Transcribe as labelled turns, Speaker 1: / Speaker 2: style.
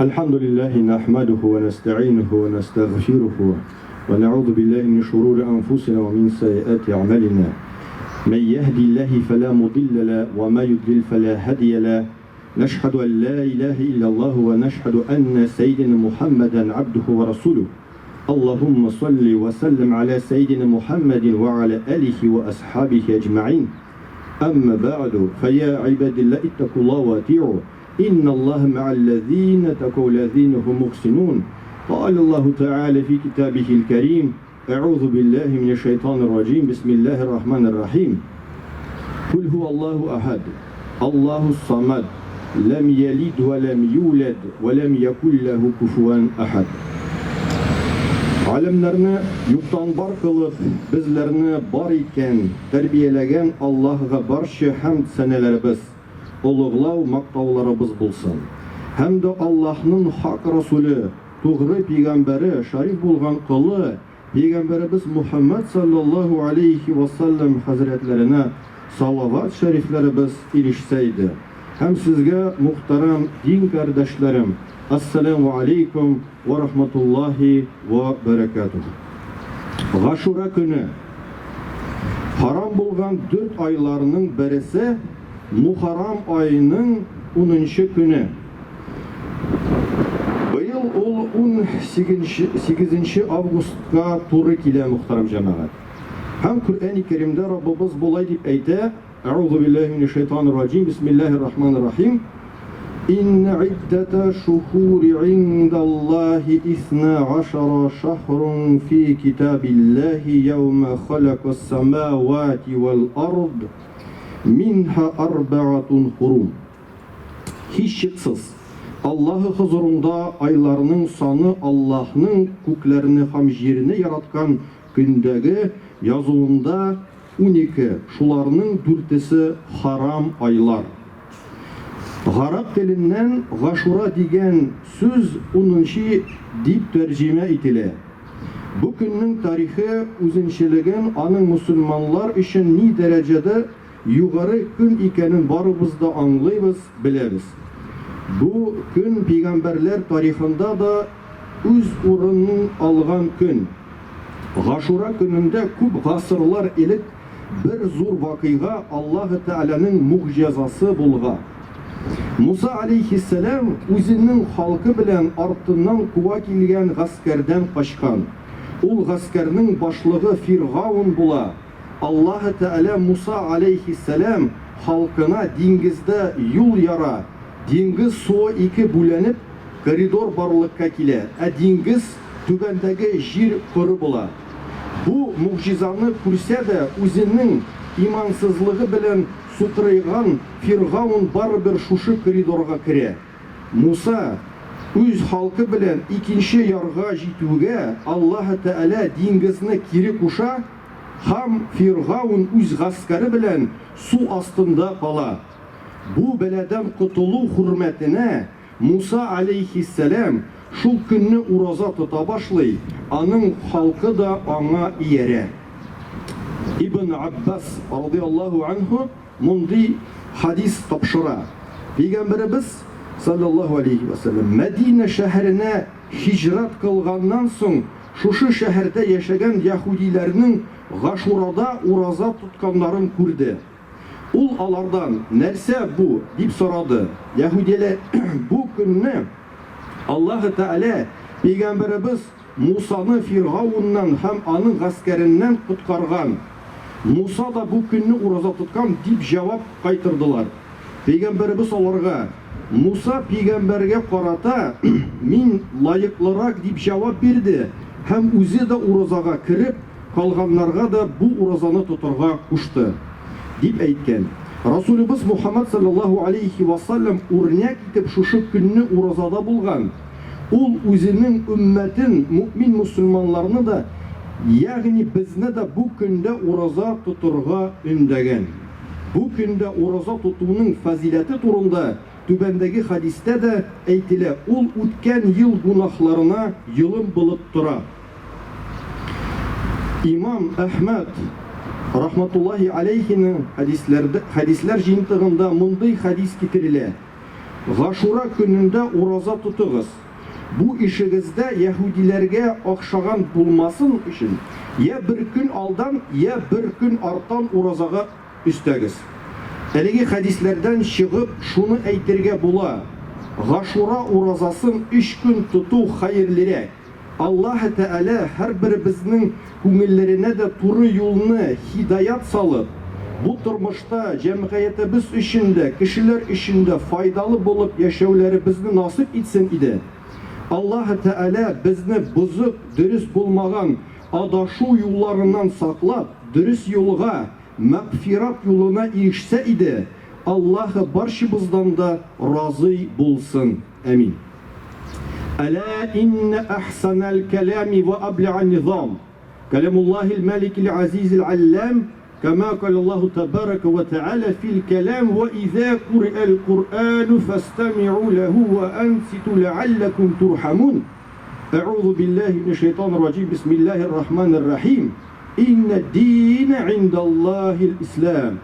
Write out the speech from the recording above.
Speaker 1: الحمد لله نحمده ونستعينه ونستغفره ونعوذ بالله من شرور أنفسنا ومن سيئات أعمالنا من يهدي الله فلا مضل له وما يضلل فلا هادي له نشهد أن لا إله إلا الله ونشهد أن سيدنا محمدا عبده ورسوله اللهم صل وسلم على سيدنا محمد وعلى آله وأصحابه أجمعين أما بعد فيا عباد الله اتقوا الله وأطيعوا إن الله مع الذين اتقوا الذين هم محسنون قال الله تعالى في كتابه الكريم أعوذ بالله من الشيطان الرجيم بسم الله الرحمن الرحيم قل هو الله أحد الله الصمد لم يلد ولم يولد ولم يكن له كفوا أحد Галәмнәрне юктан бар кылып, безләрне бар иткән, тәрбияләгән Аллаһыга барча хәмд сәнәләребез, олуглау мактауларыбыз булсын. Һәм дә Аллаһның хак Расуле, тугры пигамбәре, шариф булган колы, пигамбәребез Мухәммәд салләллаһу алейһи вә сәлләм хәзрәтләренә салават шәрифләребез ирешсә иде. Һәм сезгә, мухтәрәм дин кардәшләрем, Әссәләмү алейкүм вә рахматуллаһи вә бәрәкәтүһ. Гашура көне, харам булган дүрт айларның бересе, Мухаррам аеның унынчы көне. Быел ул унсигезенче августка туры килә, мөхтәрәм җәмәгать. Һәм Коръәни Кәримдә Раббыбыз болай дип әйтә, Әгъузу биллаһи минәш шайтанир раҗим, бисмиллаһир рахманир рахим. Инна иддәтә шухури индаллаһи исна ашара шахрун фи китабиллаһи яума халакас самавати вал ард минха арбаатун хурум. Һичшиксез, Аллаһы хозурында айларның саны Аллаһның күкләрне һәм җирне яраткан көндәге язуында 12, шуларның дүртесе харам айлар. Гарәп теленнән Гашура дигән сүз унынчы дип тәрҗемә ителә. Бу көннең тарихы үзенчәлеген, аның мөселманнар өчен ни дәрәҗәдә Югары көн икәнен барыбыз да аңлыйбыз, беләбез. Бу көн пигамбәрләр тарихында да үз урынын алган көн. Гашура көнендә күп гасырлар элек бер зур вакыйга Аллаһы Тәгаләнең могҗизасы булга. Муса аләйһиссәлам үзенең халкы белән артыннан куа килгән гаскәрдән качкан. Ул гаскәрнең башлыгы Фиргаун була. Аллаһы Тәгалә Муса аләйһиссәлам халкына диңгездә юл яра, диңгез суы ике бүленеп, коридор барлыкка килә, ә диңгез түбәндәге җир коры була. Бу могҗизаны күрсә дә, үзенең имансызлыгы белән сукырайган Фиргаун барыбер шушы коридорга керә. Муса үз халкы белән икенче ярга җитүгә, Аллаһы Тәгалә диңгезне кире куша, Һәм Фиргаун үз гаскәре белән су астында кала. Бу бәладән котылу хөрмәтенә Муса аләйһиссәлам шул көнне ураза тота башлый, аның халкы да аңа иярә. Ибн Аббас радыяллаһу анһу мондый хәдис тапшыра, Пәйгамбәребез, салләллаһу аләйһи вә сәлләм, Мәдинә шәһәренә һиҗрәт кылганнан соң, Шушы шәһәрдә яшәгән яһүдиләрнең Гашурада ураза тотканнарын күрде. Ул алардан, Нәрсә бу? дип сорады. Яһүдиләр, Бу көнне Аллаһы Тәгалә пәйгамбәребез Мусаны Фиргауннан һәм аның гаскәреннән коткарган. Муса да бу көнне ураза тоткан, дип җавап кайтырдылар. Пәйгамбәребез аларга, Муса пәйгамбәргә карата мин лаеклырак дип җавап бирде һәм үзе дә уразага кереп, калганнарга да бу уразаны тотарга кушты. Дип әйткән. Расулебез Мухаммад салләллаһу алейһи вә сәлләм үрнәк итеп шушы көнне уразада булган. Ул үзенең өммәтен, мөэмин-мөселманнарны да, ягъни безне дә бу көндә ураза тотырга өндәгән. Бу көндә ураза тотуның фазыйләте турында түбәндәге хәдистә дә әйтелә, Ул үткән ел гөнаһларына йолым булып тора. Имам Әхмәд рахматуллаһи аләйһинең хәдисләрдә хәдисләр җыентыгында мондый хәдис китерелә. Гашура көнендә ураза тотыгыз. Бу ишегездә яһүдиләргә охшаган булмасын өчен, йә бер көн алдан, йә бер көн арттан уразага өстәгез. Әлеге хәдисләрдән чыгып шуны әйтергә була, Гашура уразасын өч көн тоту хәерлерәк. Аллаһы Тәгалә һәрберебезнең күңелләренә дә туры юлны, һидаят салып, бу тормышта җәмгыятебез өчен дә, кешеләр өчен дә файдалы булып яшәүләребезне насыйп итсен иде. Аллаһы Тәгалә безне бозык, дөрес булмаган адашу юлларыннан саклап, дөрес юлга, мәгъфират юлына ирешсә иде, Аллаһы барчыбыздан да разый булсын. Әмин. Әлә иннә әхсәнәл кәләми вә әбләгән низам, кәләмуллаһил мәликил азизил аллам, кәмә каләллаһу тәбәрәкә вә тәгалә фил кәләм вә изә куриәл Куръәну фәстәми'у ләһу вә әнситу ләгалләкүм турхәмун. Әгъузу биллаһи минәш шәйтанир раҗим, бисмиллаһир рахманир рахим. Иннәд динә индаллаһил ислам.